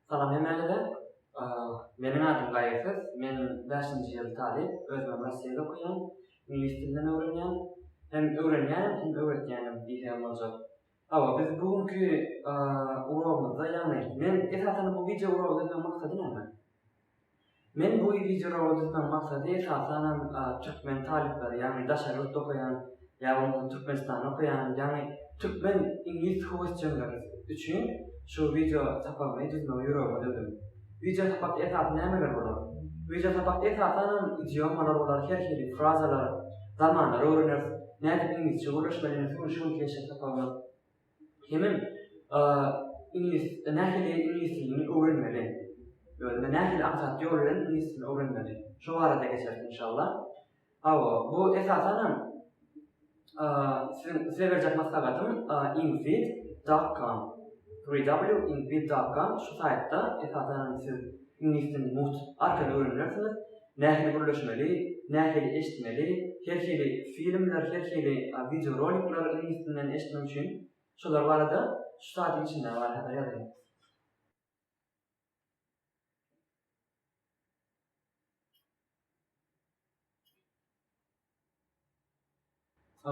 Salam hemmäňize. Meniň adym Gaýgysyz. Men bäşinji ýyl talyp. Özümem Rossiýada okaýan. Iňlis dilinden öwrenýän. Hem öwrenýänem, hem öwretýänem diýsegem boljak. Hawa, biz bu günki urogymyzda, ýagny men esasan bu wideo urogy düzmegiň maksady näme? Men bu wideoroly düzmegiň maksady esasanam türkmen talyplary, ýagny daşary ýurtda okaýan ýa bolmasa Türkmenistanda okaýan, ýagny türkmen iňlis höwesjeňleri üçin şu wideo sapagyny düzmegi ýüregime düwdüm. Wideo sapakda esasy nämeler bolar? Wideo sapakda esasanam idiomalar bolar, her hili frazalar, zamanlary öwreneris, nädip iňlisçe gürleşmelidigini şu günki geçen sapagymyz. Hemem iňlis nähili iňlis dilini öwrenmeli? Özüne nähili aňsat ýol bilen iňlis dilini öwrenmeli? Şo barada geçeris inşallah. Hawa, bu esasanam siziň size berjek maslahatym ingvid dot com www.ingvid dot com şu saýtda esasanam siz iňlis dilini mugt arkaýyn öwrenibersiňiz. Nähili gürleşmeli, nähili eşitmeli, her hili filmler, her hili wideorolikler iňlis dilinden eşitmek üçin şolar barada şu saýtyň içinde bar häzir ýazaýyn.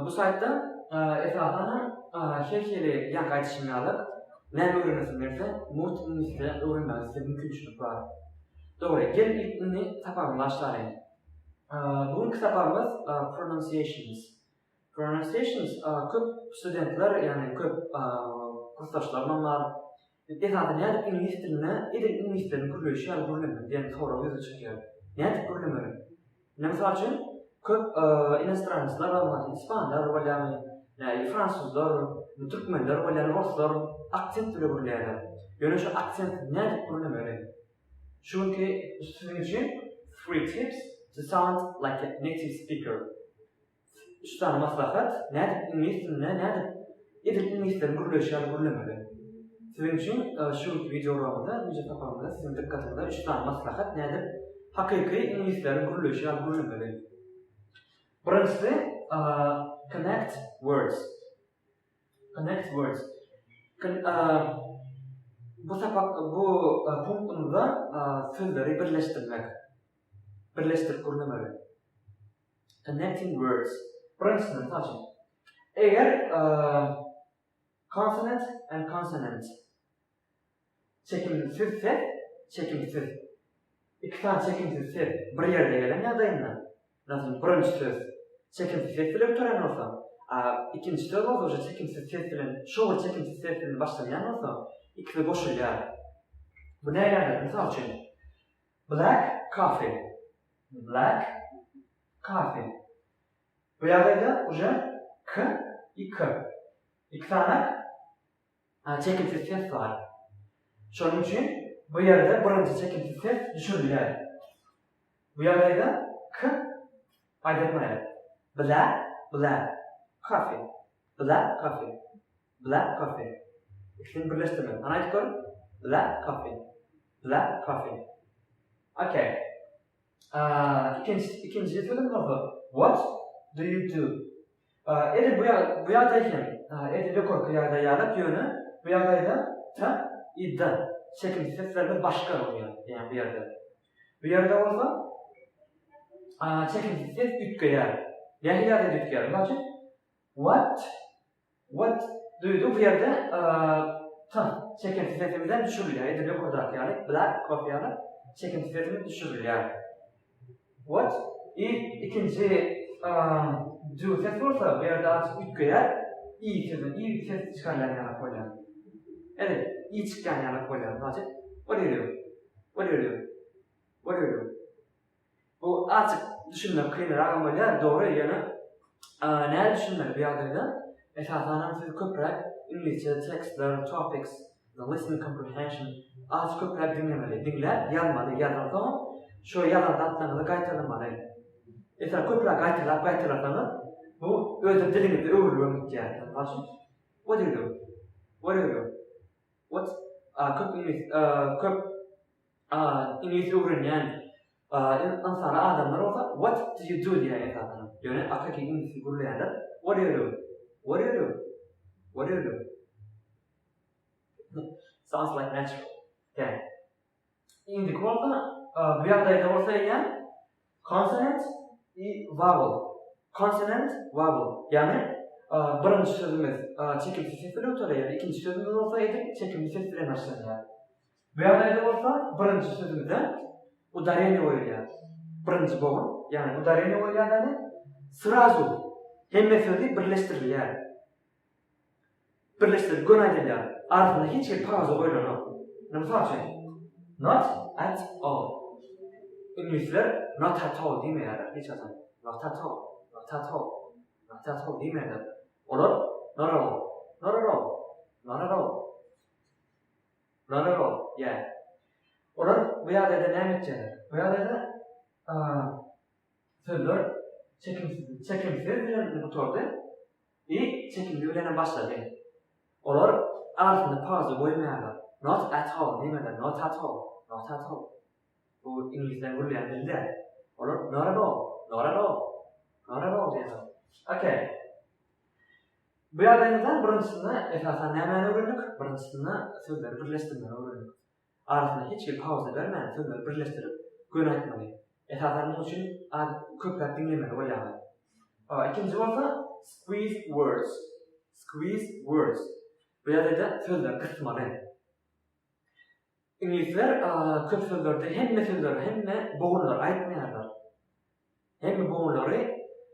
Bu saýtda esasanam her hili ýaňky aýdyşym ýaly näme öwrenesiň gelse mugt iňlisçe öwrenmäge size mümkinçilik bar. Dogry, gel ilk indi sapagymy başlalyň. Bu günki sapagymyz pronunciations. Pronunciations köp studentler ýagny köp kursdaşlarymam bar. Esasy nädip iňlis dilinde edil iňlisleriň gürleýşi ýaly gürlemeli diýen sorag ýüze çykýar. Nädip gürlemeli? Ine mysal üçin köp inostranslar bar, mysal üçin ispanlar bolýarmy, näli fransuzlar, türkmenler bolýar, orslar aksent bile gürleýärler. Ýöne şu aksent nädip gürlemeli? Şu günki siziň üçin three tips to sound like a native speaker. Üç sany maslahat, nädip iňlis dilinde nädip edil iňlisleriň gürleýşi ýaly gürlemeli. Siziň üçin şu günki wideorolygymyzda, wideo sapagymyzda siziň dykgatyňyza üç sany maslahat nädip hakyky iňlisleriň gürleýşi ýaly gürlemeli. Birinjisi connect words. Connect words. Bu sapak bu punktymyzda sözleri birleşdirmek. Birleşdirip gürlemeli. Connecting words. Birinjisinde mysal üçin, eger consonant and consonant çekimsiz ses, çekimsiz iki sany çekimsiz ses bir ýerde gelen ýagdaýynda, mysal üçin, birinji söz çekimsiz ses bilen gutarýan bolsa, a ikinji söz bolsa uje çekimsiz ses bilen, şo bir çekimsiz ses bilen başlanýan bolsa, ikisi goşulýar. Bu nähili ýagdaý? Mysal üçin, Black coffee. Black coffee. Bu ýagdaýda uje k i k. Iki sany çekimsiz ses bar. Şonuň üçin bu ýerde birinji çekimsiz ses düşürilýär. Bu ýagdaýda k aýdylmaýar. Black, black, coffee. Black coffee. Black coffee. Ikisini birleşdirmeli. Hany aýdyp gör. Black coffee. Black coffee. Okay. Ikinji ikinji sözüm bolsa what do you do? Edil bu bu ýagdaý hem edil ýokarky ýagdaý ýaly ýöne bu ýagdaýda t i d çekimsiz seslerimiz başga bolýar ýa bu ýerde. Bu ýerde bolsa çekimsiz ses üýtgeýär. Nähili ýagdaýda üýtgeýär? Mysal üçin what What duýdy bu ýerde T çekimsiz sesimizem düşürilýär. Edil ýokardaky ýaly black coffee ýaly çekimsiz sesimiz düşürilýär. What i ikinji do ses bolsa bu ýerde azajyk üýtgeýär. I sesi i ses çykarýan ýaly bolýar. Edil i çykýan ýaly bolýar. Mysal üçin what do you do? What do you do? What do you do? Bu azjyk düşünmek kynragam bolýar, dogry, ýöne nädip düşünmeli bu ýagdaýda? Esasanam siz köpräk iňlisçe tekstler, topics, listening comprehension azjyk köpräk diňlemeli. Diňläp ýazmaly, ýazansoňam şo ýazan zatlaryňyzy gaýtalamaly. Esasan köpräk gaýtalap gaýtalasaňyz bu özem diliňizde öwrülibem gitýär. Mysal üçin, What do you do? What do you do? What? Köp iňlis köp Iňlis öwrenýän ynsana adamlar bolsa what do you do diýýär esasanam. Ýöne hakyky iňlis gürleýänler what do you do? What do you do? What do you do? Sounds like natural. Okay. Indiki bolsa, bu ýagdaýda bolsa eýýäm consonant i vowel. Consonant, vowel. Ýagny birinji sözümiz çekimsiz ses bilen gutarýar, ikinji sözümiz bolsa edil çekimli ses bilen başlanýar. Bu ýagdaýda bolsa birinji sözümize udareniýe goýulýar. Birinji bogun, ýagny udareniýe goýulýar ýagny srazu hemme sözi birleşdirilýär. Birleşdirilip göni aýdylýar. Arasynda hiç hili pauza goýlanok. Indi mysal üçin, not at all. Iňlisler not at all diýmeýärler hiç haçan. Not at all, not at all, not at all diýmeýärler. Olar not at all, not at all, not at all. Not at all, yeah. Olar bu ýagdaýda näme etýärler? Bu ýagdaýda sözler çekimsiz, çekimsiz bilen gutardy i çekimli bilen hem başlady. Olar arasynda pauza goýmaýarlar. Not at all diýmediler. Not at all, not at all. Bu iňlisler gürleýän dil däl. Olar not at all, not at all, not at all diýýärler. Okay. Bu ýagdaýymyzda birinjisinde esasan nämäni öwrendik? Birinjisinde sözleri birleşdirmegi öwrendik. Arasynda hiç hili pauza bermän sözleri birleşdirip göni aýtmaly. Esasan munuň üçin az köpräk diňlemeli bolýarlar. Ikinji bolsa squeeze words. Squeeze words. Bu ýagdaýda sözleri gysmaly. Iňlisler köp sözlerde hemme sözleri, hemme bogunlary aýtmaýarlar. Hemme bogunlary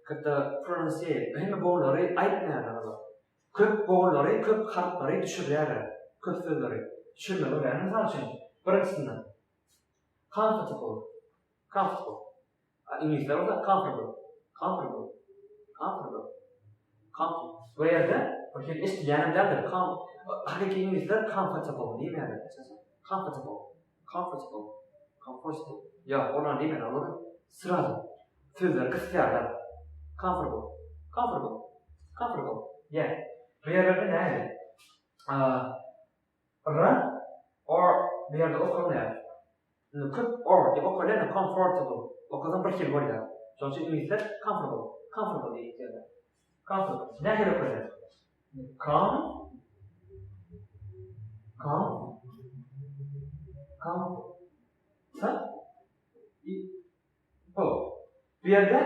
hatda pronunciate, hemme bogunlary aýtmaýarlar olar. Köp bogunlary, köp harplary düşürýärler. Köp sözleri düşürmeli bolýar. Mysal üçin, birinjisinde comfortable, comfortable. Iňlisler bolsa comfortable, comfortable, comfortable, comfortable. Bu ýerde bir hili eşidilýänem däldir. Com, hakyky iňlisler comfortable diýmeýärler. Comfortable, comfortable, comfortable. Ýok, olar diýmeýärler. Olar srazu sözleri gysýarlar. Comfortable, comfortable, comfortable. Yeah. Bu ýerlerde nähili? R, or bu ýerde okalmaýar. Indi köp or diýip okalýar, comfortable okasaň bir hili bolýar. Şonuň üçin iňlisler comfortable, comfortable diýip diýýärler. Comfortable. Nähili okalýar? Com com com t i bu. Bu ýerde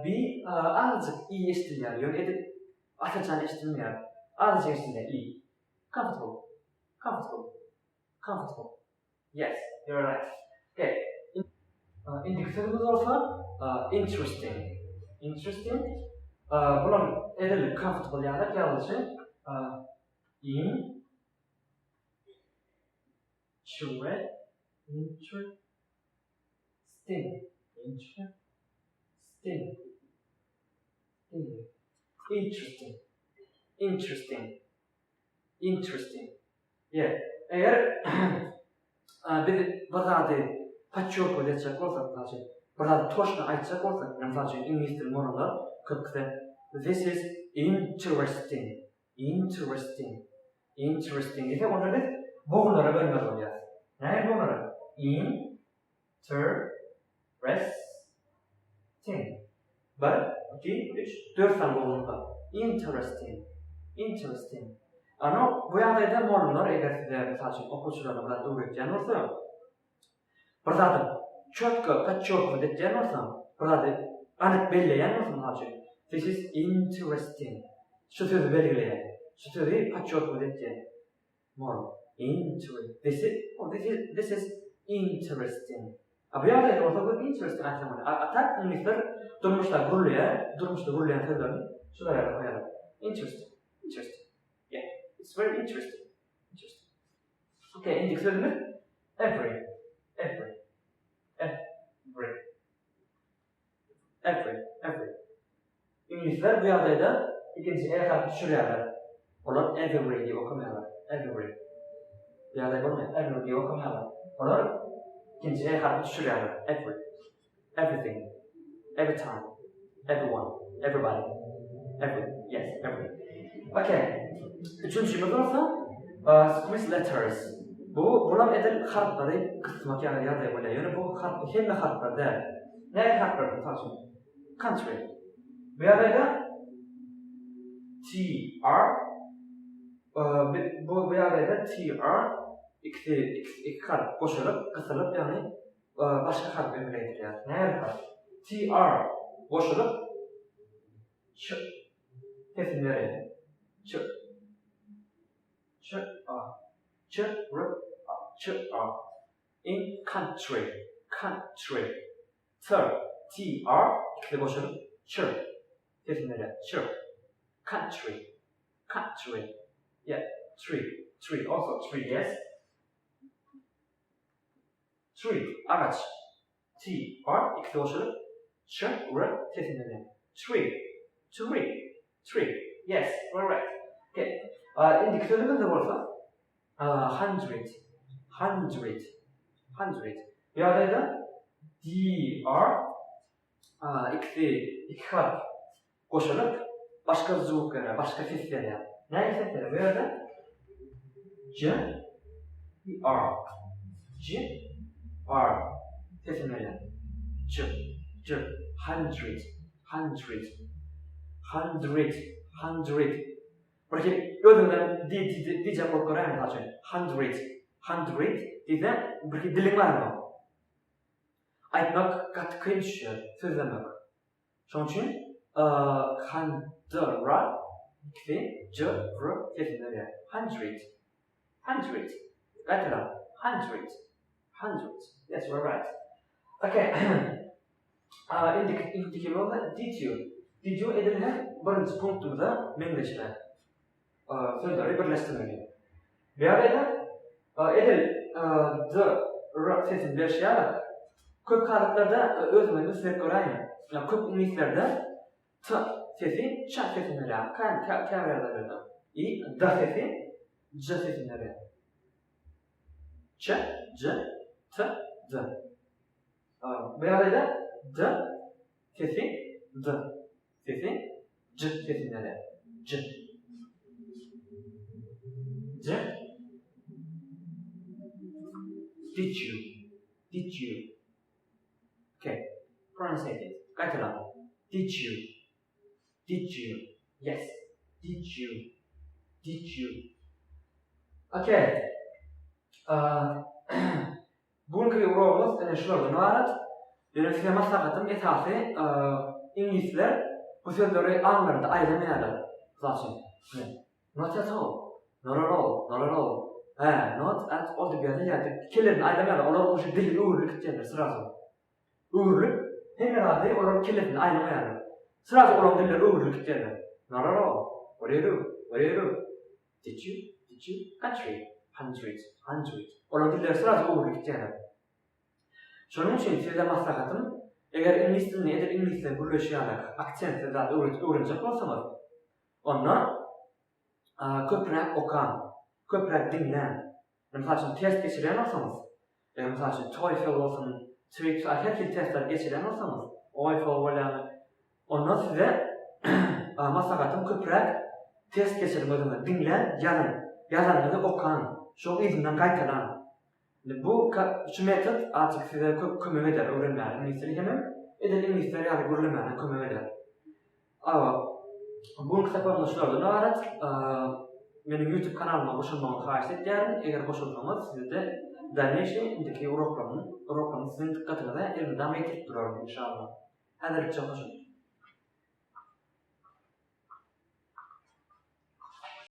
bi azajyk i eşidilýär, ýöne edil asajan eşidilmeýär. Azajyk eşidilýär i. Comfortable. Comfortable. Comfortable. Yes, you're right. Okay. Indiki sözümiz bolsa interesting. Interesting. Bulam edil comfortable ýaly ýazylyşy. In çüwe interesting. Interesting. Interesting. Interesting. Interesting. Yeah. Eger biz bir zady podçerkowat etjek bolsak, mysal üçin, bir zady toçno aýtjak bolsak, mysal üçin, iňlis dili mugallymlar köpüsi This is interesting, interesting, interesting diýse, onda biz bogunlara bölmeli bolýarys. Nähili bogunlara? In, ter, res, ting. Bir, iki, üç, dört sany bogunlyk bar. Interesting. Interesting. Ana, bu ýagdaýda mugallymlar eger size, mysal üçin, okuwçylaryna bir zat öwretýän bolsa, bir zady çotko podçerknut etýän bolsa, bir zady anyk belleýän bolsa, mysal üçin, this is interesting. Şu sözi belgileýär. Şu sözi podçerknut etýär. Mol. Inter. This is, oh, this is, this is interesting. A bu ýagdaýda bolsa bu interesting aýtsaň bolýar. A, a tak iňlisler durmuşda gürleýär, durmuşda gürleýän sözlerini şular ýaly goýarlar. Interesting. Interesting. Yeah. It's very interesting. Interesting. Okay, indiki sözümiz every. Every. Every. Every, every. Iňlisler bu ýagdaýda ikinji e harpy düşürýärler. Olar every diýip okamaýarlar. Every. Bu ýagdaý bolmaýar. Every diýip okamaýarlar. Olar ikinji e harpy düşürýärler. Every. Everything. Every time. Everyone. Everybody. Every. Yes, every. Okay. Üçünjimiz bolsa squeeze letters. Bu bulam edil harplary gysmak ýaly ýagdaý bolýar. Ýöne bu harp hemme harplar däl. Nähili harplar mysal üçin? Country. Bu ýagdaýda T R bu bu ýagdaýda T R. Ikisi, ikisi, iki harp goşulyp, gysylyp, ýagny başga harp emele getirýär. Nähili harp? TR goşulyp, ç sesini berýär. Ç. Ç A. Ç R A. Ç A. In country. Country. T T R ikisi goşulyp ç sesini berýär. Ç. Country. Country. Yeah, tree. Tree also tree, yes. Tree, agaç. T, R ikisi goşulyp ç, r sesini berýär. Tree. Tree. Tree. Yes, correct. Okay. Indiki sözümizde bolsa hundred. Hundred. Hundred. Bu ýagdaýda D, R ikisi iki harp goşulyp, başga zvuk berýär, başga ses berýär. Nähili ses berýär? Bu ýerde J, R, J, R sesini berýär. J, J, hundred, hundred, hundred, hundred. Bir hili özüňden diýjek bolup göräýiň, mysal üçin, hundred, hundred diýseň, bir hili diliň baranok. Aýtmak gaty kyn düşýär, sözlemek. Şonuň üçin hundra ikisi j, r sesini berýär. Hundred. Hundred. Gaýtalaň. Hundred. Hundred. Yes, you are right. Okay. Indiki, indiki bolsa did you. Did you edil hem birinji punktymyza meňzeşräk. Sözleri birleşdirmeli. Bu ýagdaýda edil d, r sesini berişi ýaly, köp halatlarda özüňiz üns berip göräýiň. Köp iňlislerde t sesi ç sesini berýär. Käbir ýagdaýlarda. I d sesi j sesini berýär. Ç, j, t, d. Bu ýagdaýda d sesi d sesi J sesini berýär. J. J. Did you? Did you? Okay. Pronounce it. Gaýtalaň. Did you? Did you? Yes. Did you? Did you? Okay. Bu günki urogymyz ine şulardan ybarat. Ýöne size maslahatym esasy iňlisler bu sözleri aňlarynda aýlamaýarlar. Mysal üçin, ine, not at all, not at all, not at all, hä, not at all diýip ýazylýar diýip kellelerinde aýlamaýarlar. Olar uje dili öwrülip gitýärler srazu. Öwrülip, hemme zady olar kellesinde aýlamaýarlar. Srazu olaryň dilleri öwrülip gitýärler. Not at all, what do you do, what do you do? Did you, did you, country, hundred, hundred. Olaryň dilleri srazu öwrülip gitýärler. Şonuň üçin size maslahatym, eger iňlis dilini edil iňlisler gürleşi ýaly aksentsiz zat öwrenjek bolsaňyz, onda köpräk okaň, köpräk diňläň. Mysal üçin test geçirýän bolsaňyz, mysal üçin TOEFL bolsun, TRIPS, her hili testleri geçirýän bolsaňyz, OEFL bolýarmy, onda size maslahatym köpräk test geçiriň özüňiz, diňläň, ýazyň, ýazanyňyzy okaň, şoň yzyndan gaýtalaň. Indi bu şu metod azjyk size köp kömek eder öwrenmäge iňlis dili hemem edil iňlisler ýaly gürlemäne kömek eder. Awa, bu günki sapagymyz şulardan ybarat. Meniň YouTube kanalyma goşulmagyňyzy haýyşt edýärin. Eger goşulsaňyz sizede dalneýşiý indiki uroklarymyň uroklarymy siziň dykgatyňyza elmydama ýetirip duraryn inşallah. Häzirlikçe hoşuň.